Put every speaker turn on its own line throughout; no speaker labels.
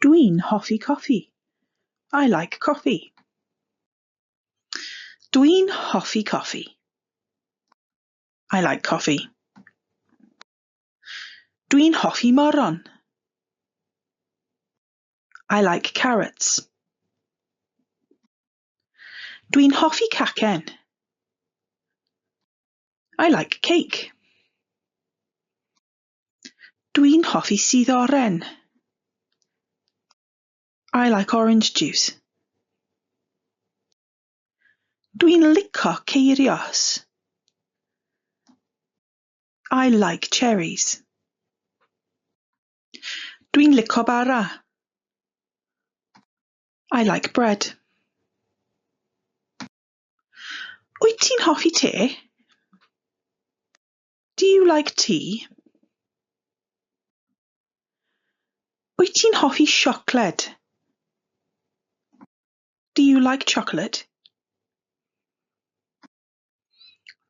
Dwi'n hoffi coffi. I like coffee. Dwi'n hoffi coffi. I like coffee. Dwi'n hoffi moron. I like carrots. Dwi'n hoffi cacen. I like cake. Dwi'n hoffi sudd oren. I like orange juice. Dwi'n licio ceirios. I like cherries. Dwi'n licio bara. I like bread. Wyt ti'n hoffi te? Do you like tea? Wyt ti'n hoffi siocled? Do you like chocolate?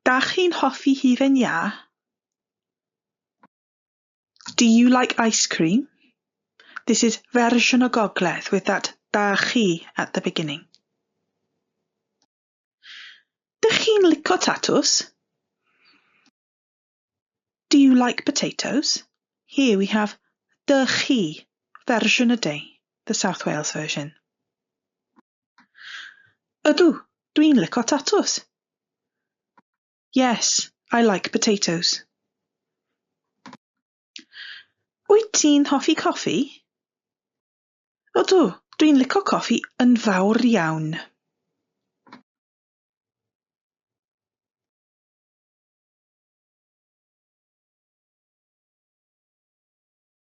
Dach chi'n hoffi hufen iâ? Do you like ice cream? This is fersiwn y Gogledd with that "da chi" at the beginning. Dych chi'n licio tatws? Do you like potatoes? Here we have "dych chi", fersiwn y De, the South Wales version. Ydw, dwi'n licio tatws. Yes, I like potatoes. Wyt ti'n hoffi coffi? Ydw, dwi'n licio coffi yn fawr iawn.